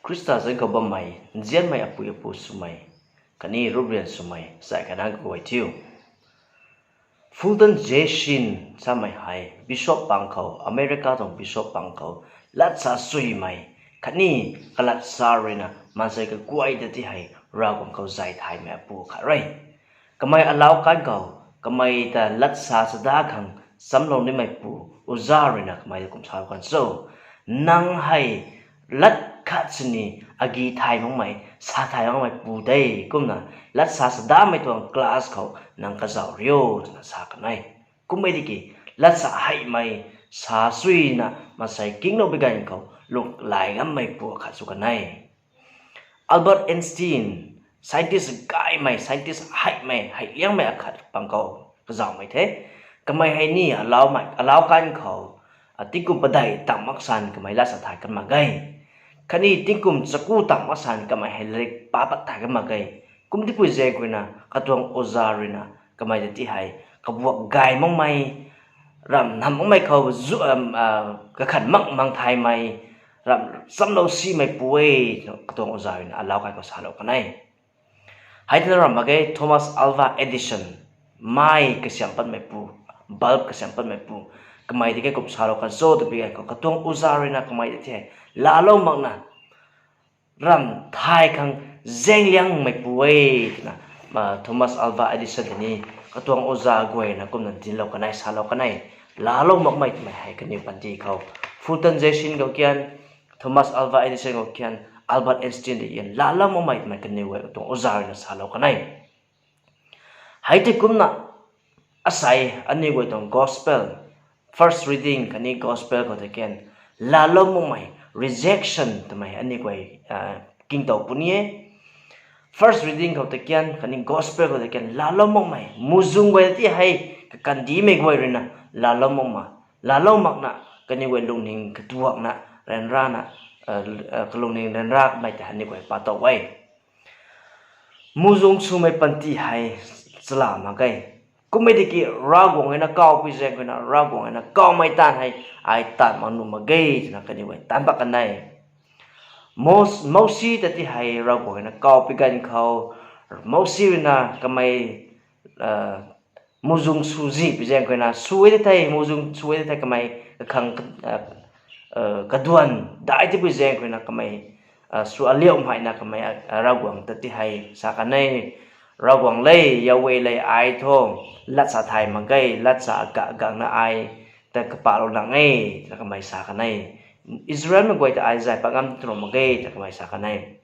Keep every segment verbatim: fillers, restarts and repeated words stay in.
Khrista zanc khou bammei nzianmei apui apu swmei khatni ruprian swmei zai kanac kaguay thiu, Fulton J. Sheen samei hei bishop pang khou, America tuang bishop pang khou latsa suimei khatni kalatsa ruina maansei kaguay ta ti hei Ravguangc khou zay thaymei apu khat re. Kamei alau kan khou, kamei ta latsa sada khang chamlou nimei pu uza ruina kamei ta kum sa kan cho, nang hei lat khat sini agi thay makmei, sa thay makmei pu de. Kumna latsa sadamei tuang class khou nang kazauh rio twna sa kan e. Kummei tiki latsa heimei sa suina maansei kinglou bi ganv khou lunglay ngammei pu khat sw kan e. Albert Einstein, scientist gaymei, scientist heimei, hei liangmei akhat pang khou kazauhmei the. Kamei hei ni alau kan khou, tingkum padeih tang mak san kamei latsa thay kan mak ge. Khatni tingkum chaku tang mak san kamei hei latrik pa pat thay kan mak ge. Kum tipui zaeng khou ruina katuang uza ruina kamei ta ti hei kabuak gay makmei, ramh nam makmei khou kakhan mak mang thaymei, ramh chamlou simei pu e, katuang uza ruina alau kan khou salou kan e. Hei tana ramh mak ge Thomas Alva Edison, mei kasiam patmei pu, bulb kasiam patmei pu, kamei tiki kum salou kan cho twpui ganv khou katuang uza ruina kamei ta ti hei laalou makna ramh thay khang zaengliangmei pu e twna Thomas Alva Edison tei ni katuang uza guayna kumna dinclou kan e, salou kan e. Laalou makmei twmei hei kaniw panty khou Fulton J. Sheen khou kian, Thomas Alva Edison khou kian, Albert Einstein tei kian laalou makmei twmei kaniw guay katuang uza ruina salou kan e. Hei tei kumna asei aniu guay tuang gospel, first reading khatni gospel khou tei kian laalou makmei, rejection twmei aniu guay kingtow puni e. First reading khou tei kian khatni gospel khou tei kian laalou makmei, muhzwng guay ti hei kakandimei guay ruina laalou makmei, laalou makna kaniw guay lungning katuakna, ryanrana, kalungning ryanramei tei aniu guay pa tow e. Muhzwng swmei panty hei chala mak ge. Kummei tiki Ravguangc ruina kawpui zaeng khou ruina Ravguangc ruina kawmei taanv hei ai taanv mak nuh mak ge twna kaniw guay taanc pat kan e. Mos-, Mosi ta ti hei Ravguangc ruina kawpui ganv khou, Mosi ruina kamei muhzwng swzi pui zaeng khou ruina, sw e ti thei, muhzwng sw e ti thei kamei kakhang kaduan dai tipui zaeng khou ruina kamei sw aliu mheina kamei Ravguangc ta ti hei sa kan e, Ravguangc le, Yahweh le, ai thu latsa thay mak ge, latsa gangna ai ta kapahlou nang e twna kamei sa kan e. Israelmei guay ta ai zay pat ngam tw mak ge twna kamei sa kan e.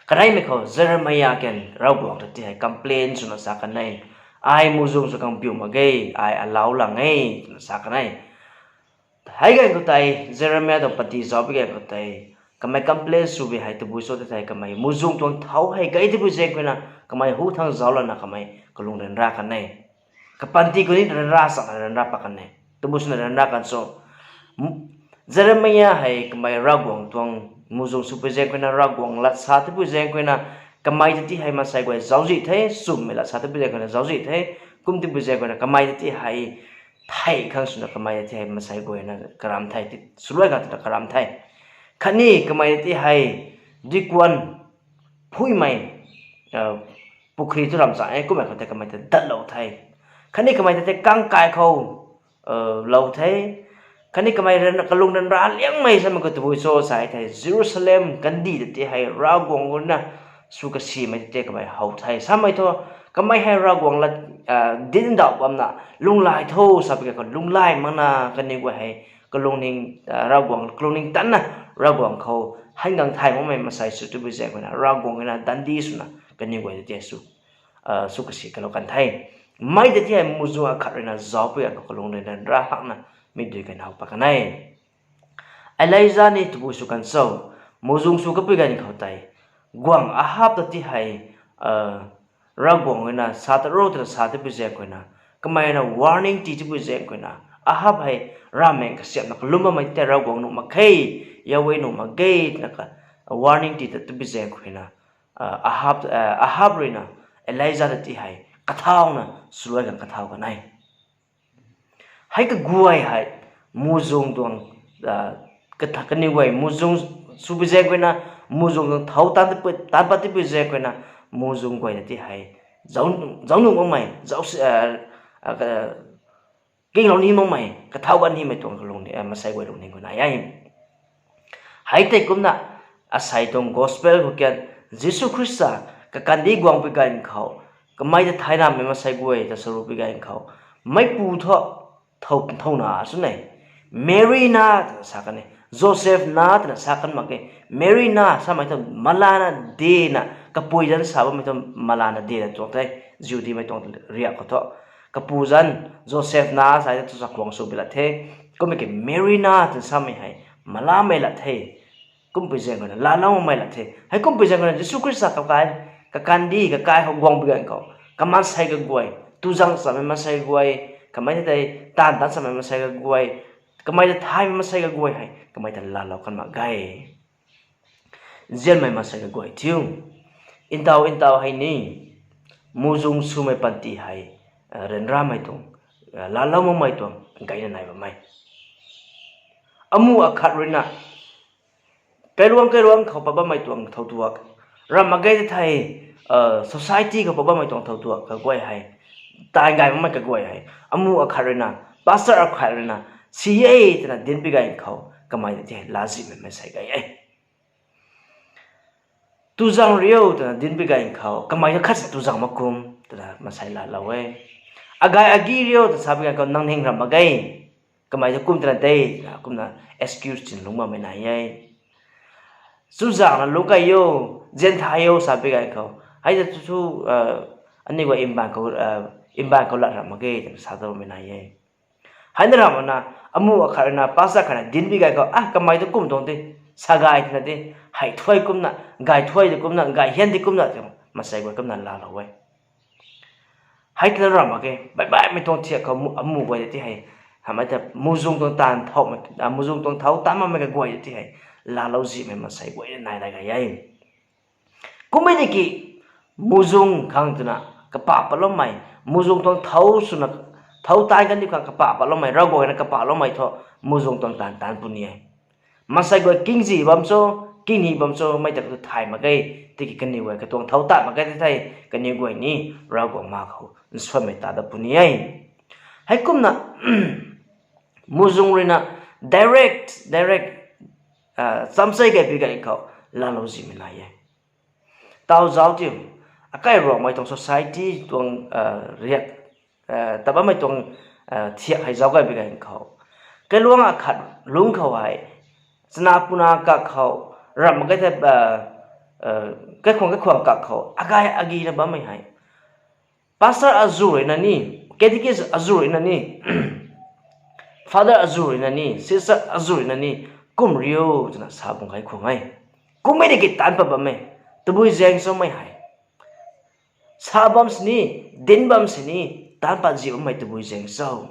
Kaneimei khou Jeremiah kian Ravguangc ta ti hei complain swna sa kan e, ai muhzwng sw khang biu mak ge, ai alau lang e twna sa kan e. Hei ganv khou tei Jeremiah tuang panty zauc pui ganv khou tei kamei complain swbi hei tabui cho ti thei kamei muhzwng tuang thau hei gay tipui zaeng khou ruina kamei hu thang zauc lana kamei kalung ryanra kan e. Kapanty khou ni ryanra chana ryanra pat kan e. Tabui swna ryanra kan cho. Jeremiah hei kamei Ravguangc tuang muhzwng swpui zaeng khou ruina Ravguangc latsa tipui zaeng khou ruina kamei ta ti hei maansei guay zauczih the, swmei latsa tipui zaeng khou ruina zauczih the. Kum tipui zaeng khou ruina kamei ta ti hei thei khang swna kamei ta ti hei maansei guayna karam the, swluai khang twna karam the. Khatni kamei ta ti hei dikuan phuimei, pukhri tu ram chang e, kummei khou tei kamei ta datlou the. Khatni kamei ta tei kangkai khou lou the. Khatni kamei kalung ryanra liangmei samei khou tabui cho sa thei Jerusalem kandih ta ti hei Ravguangc ruina sw kasimei ta ti kamei how the. Samei thu kamei hei Ravguangc la dinc ndauh bamna lunglay tho sa pui ganv khou lunglay makna kaniw guay hei kalungning, Ravguangc kalungning tanna Ravguangc khou han gang thay makmei maansei sw tipui zaeng khou ruina Ravguangc ruina dandi swna kaniw guay ta ti sw sw kasi kalou kan the. Mei ta ti hei muhzwng akhat ruina zauc pui ganv khou kalung ruina ryanra hakna mi dui kan how pat kan e. Elijah ni tabui sw kan cho, muhzwng sw kapui ganv khou tei guangc Ahab ta ti hei Ravguangc ruina sa ta ro twna sa tipui zaeng khou ruina kamei ruina warning ti tipui zaeng khou ruina Ahab hei ravmaengc kasiamhna kalum bammei tei Ravguangc nuh mak khe, Yahweh nuh mak ge twna warning ti ta tipui zaeng khou ruina Ahab, Ahab ruina Elijah ta ti hei kathauna swluai khang kathau kan e. Hei kaguay hei muhzwng tuang, kaniw guay muhzwng Swpui zaeng khou ruina, muhzwng tuang thau taanc tipui, taanc pat tipui zaeng khou ruina, muhzwng guayna ti hei, zauc, zauc nuh makmei, zauc, kinglou ni makmei, kathau gan nimei tuang kalung ni, masei guay lungning khou nai e. Hei tei kumna, asei tuang gospel khou kian, Jisu Khrista, kakandih guangpui ganv khou, kamei ta thayramei masei guay ta saruhpui ganv khou, meipu thu, thau, thauna sw ne. Mary na twna sa kan e. Joseph na twna sa kan mak ge. Mary na samei thu malana dena, kapui zanc sa bammei thu malana dena tuang the. Jihudimei tuang riak khou thu. Kapu zanc, Joseph na sa e tu chakhwang sw bi la the. Kummei ki Mary na twna samei hei, malamei la the. Kumpui zaeng khou ruina, laalou makmei la the. Hei kumpui zaeng khou ruina, Jisu Khrista kakai, kakandih, kakai khou guangpui ganv khou. Kamaansei kaguay, tuzang samei masei guay, kamei tei, taanv taanc samei masei kaguay, kamei ta thaymei masei kaguay hei, kamei ta laalou kan mak ge. Nzianmei masei kaguay thiu. Ntau, ntau hei ni, muhzwng swmei panty hei, ryanramei tuang, laalou makmei tuang, gayna nai bammei. Amu akhat ruina, kailuang kailuang khou pat bammei tuang thau tuak. Ramh mak ge thei, society khou pat bammei tuang thau tuak kaguay hei. Taanv gay makmei kaguay hei. Amu akhat ruina, pastor akhat ruina, si e twna dinpui ganv khou, kamei ta ti hei laazihmei masei gay e. Tuzang riu twna dinpui ganv khou, kamei ta khat si tuzang mak kum, twna masei laalou e. Agay agi riu twna sapui ganv khou, nang ning ramh mak ge. Kamei ta kum twna de, twna kumna excuse tin lungc bammei nai e. Chuzaenghna lungc kai o, zian thay o sapui ganv khou. Hei ta thu, aniu guay mbaanv khou, mbaanv khou lat ramh mak ge, twna sa ta bammei nai e. Hei na ramh makna, amu akhat ruina, pastor khatna dinpui ganv khou, a, kamei ta kum tuang te, sa gay twna de, hei thuay kumna, gay thuay di kumna, gay hian di kumna, twna masei guay kumna laalou e. Hei twna ramh mak ge, baih baihmei tuang thiak khou amu guay ta ti hei, hamei ta muhzwng tuang taanv thau, muhzwng tuang thau taanc makmei kaguay ta ti hei, laalou zihmei masei guay nai nai gay e. Kummei tiki, muhzwng khang twna, kapah patloumei, muhzwng tuang thau swna, thau taanc kan di khang kapah patloumei, Ravguangc na kapah loumei thu, muhzwng tuang taanv taanc puni e. Masei guay kingzi bam cho, kingni bam cho, mei ta katu thay mak ge, tiki kaniw guay katuang thau taanc mak ge ti thei, kaniw guay ni, Ravguangc ma khou, nsuanmei ta dat puni e. Heikumna, muhzwng ruina, direct, direct, chamchei kaipui ganv khou, laalou zihmei nai e. Tau zauc tiu, akai Ruangmei tuang society tuang, riak, ta bammei tuang, thiak hei zauc kaipui ganv khou. Kailuang akhat lungc khou hei, chana puna kak khou, ramh mak ge thei, kaikhwang kaikhwang kak khou, agay agina bammei hei. Pastor azuh ruina ni, catechist azuh ruina ni, father azuh ruina ni, sister azuh ruina ni, kum riu twna sa bung kai khwang e. Kummei tiki taanc pat bam e, tabui zaeng cho mei hei. Sa bam sini, dinc bam sini, taanc pat zih bammei tabui zaeng cho.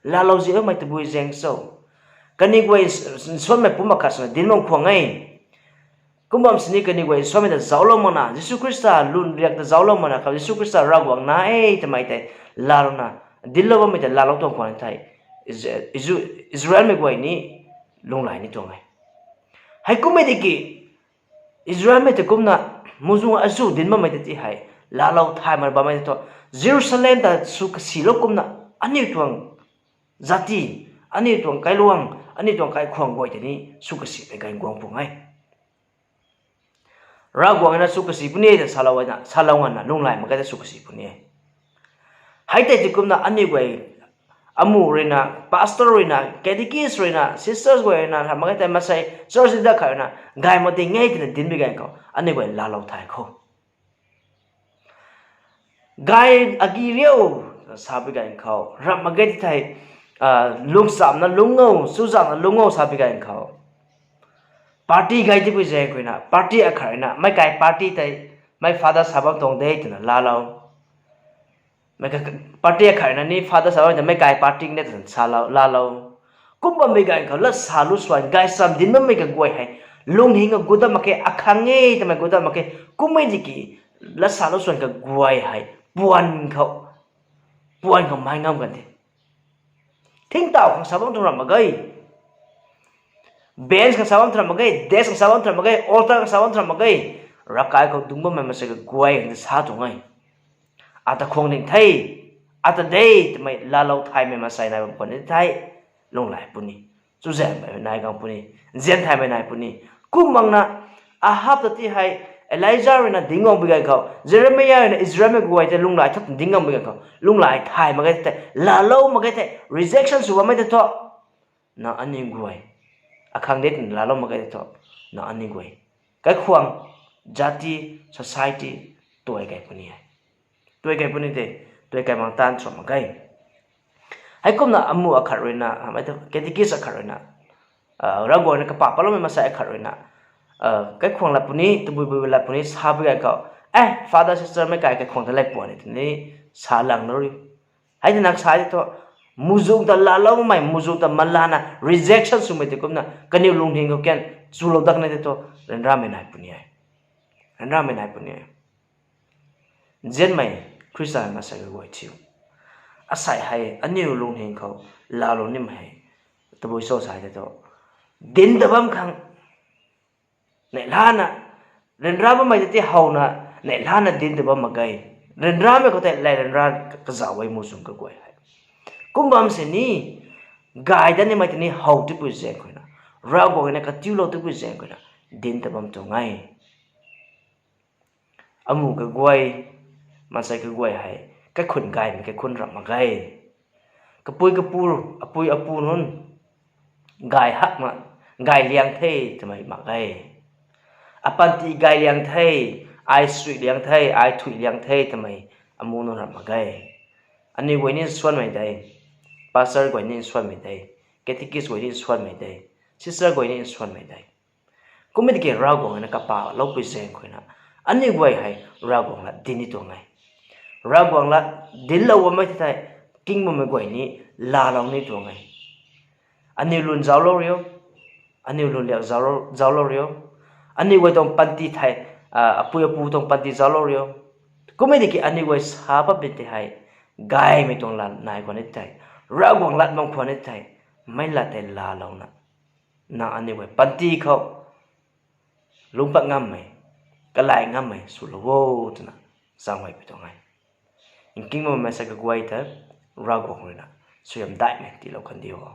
Laalou zih bammei tabui zaeng cho. Kaniw guay nsuanmei pumc akhat swna dinc bam khwang e. Kum bam sini kaniw guay nsuanmei ta zauclou makna, Jisu Khrista lun riak ta zauclou makna, khou Jisu Khrista Ravguangc na e twmei tei laalouna, dinclou bammei tei laalou tuang khwang thei, Israelmei guay ni lunglay ni tuang e. Heikummei tiki, Israelmei ta kumna, muhzwng azuh dinc bammei ta ti hei, laalou thay mak bammei ta thu, Jerusalem ta sw kasilou kumna, aniu tuang jati, aniu tuang kailuang, aniu tuang kaikhwang guay tei ni sw kasimei ganv guang pung e. Ravguangc na sw kasi puni e ta salou ngana, lunglay mak ge ta sw kasi puni e. Hei tei ti kumna aniu guay, amu ruina, pastor ruina, catechist ruina, sisters guay ruina, ramh mak ge tei masei church leader khat ruina, gay mak ding e twna dinc bi ganv khou, aniu guay laalou thay khou. Gay agi riu, sa bi ganv khou, ramh mak ge ti thei, lungchamna lungc o, chuzaenghna lungc o sa bi ganv khou. Party gay tipui zaeng khou ruina, party akhat ruina, meic kai party tei, mei father sa bam tuang de twna laalou. Party akhat ruina ni father sa bam tei meic kai party ne twna salou, laalou. Kum bam bi ganv khou lat sa lu suan, gaychamv dinc bammei kaguay hei, lungning a gut dat mak khe, akhang e twmei gut dat mak khe, kummei tiki, lat sa lu suan kaguay hei, puan khou, puan khou mai ngam kan the. Thingtauh khang sa bam tuang ramh mak ge. Bench khang sa bam tram mak ge, desk khang sa bam tram mak ge, altar khang sa bam tram mak ge. Ravkai khou dungc bammei maansei kaguay ta sa tuang e. Ata khwang ding the, ata de twmei laalou thaymei maansei nai bam khwan ni the. Lunghlaic puni. Chuzaenghmei nai gang puni. Nzian thaymei nai puni. Kum makna, Ahab ta ti hei, Elija ruina ding guang bi ganv khou, Jeremia ruina Israelmei guay tei lunghlaic thut ding guang bi ganv khou, lunghlaic thay mak ge the, laalou mak ge the, rejection sw bammei tei thu, na aniu guay, akhang de twna laalou mak ge the thu, na aniu guay, kaikhwang, jati, society, tuai kei puni e. Tuai kei puni de, tuai kei mang tan sw mak ge. Heikumna amu akhat ruina, mei thu catechist akhat ruina, Ravguangc na kapa patloumei maansei akhat ruina, kaikhwang lat puni, tabui bui lat puni sa bi ganv khou, e, father sister mei kai kaikhwang ta lay puan e twni sa lang nu ri. Hei ti nak sa tei thu, muhzwng ta laalou makmei, muhzwng ta malana rejection swmei tei kumna kaniw lungning khou kan chulou dat ni tei thu, ryanramei nai puni e. Ryanramei nai puni e. Nzianmei Khrista maansei kaguay thiu, asei hei aniu lungning khou laalou nimei hei tabui cho sa tei thu, dinc ta bam khang neihlana, ryanra bammei tei ti howna, neihlana dinc ta bam mak ge. Ryanramei khou tei lay ryanra kazauh e muhzwng kaguay hei. Kum bam sini, gay dat nimei tei ni how tipui zaeng khou ruina, Ravguangc na katiulou tipui zaeng khou ruina, dinc ta bam tuang e. Amu kaguay, maansei kaguay hei, kaikhun gaymei kaikhun ramh mak ge. Kapui kapu, apui apu nunc, gay hakna, gay liang the twmei mak ge. Apanty gay liang the, ai sui liang the, ai thui liang the twmei amu nunc ramh mak ge. Aniu guay ni nsuanmei de, pastor guay ni nsuanmei de, catechist guay ni nsuanmei de, sister guay ni nsuanmei de. Kummei tiki Ravguangc na kapaloupui zaeng khou ruina, aniu guay hei Ravguangc lat dinc ni tuang e. Ravguangc lat dinclou bammei tei thei, king bammei guay ni laalou ni tuang e. Aniu lun zauclou rio, aniu lun liak zauclou, zauclou rio, aniu guay tuang panty thei, apui apu tuang panty zauclou rio. Kummei tiki aniu guay sa patmei tei hei, gaymei tuang lat nai khwan ni tei, Ravguangc lat bam khwan ni tei, mei lat tei laalouna, na aniu guay panty khou lungc pat ngammei, kalai ngammei swlou o twna zaenghuay pui tuang e. Nking bammei maansei kaguay ta Ravguangc ruina suaihiam daihmei tiilou khan diu o.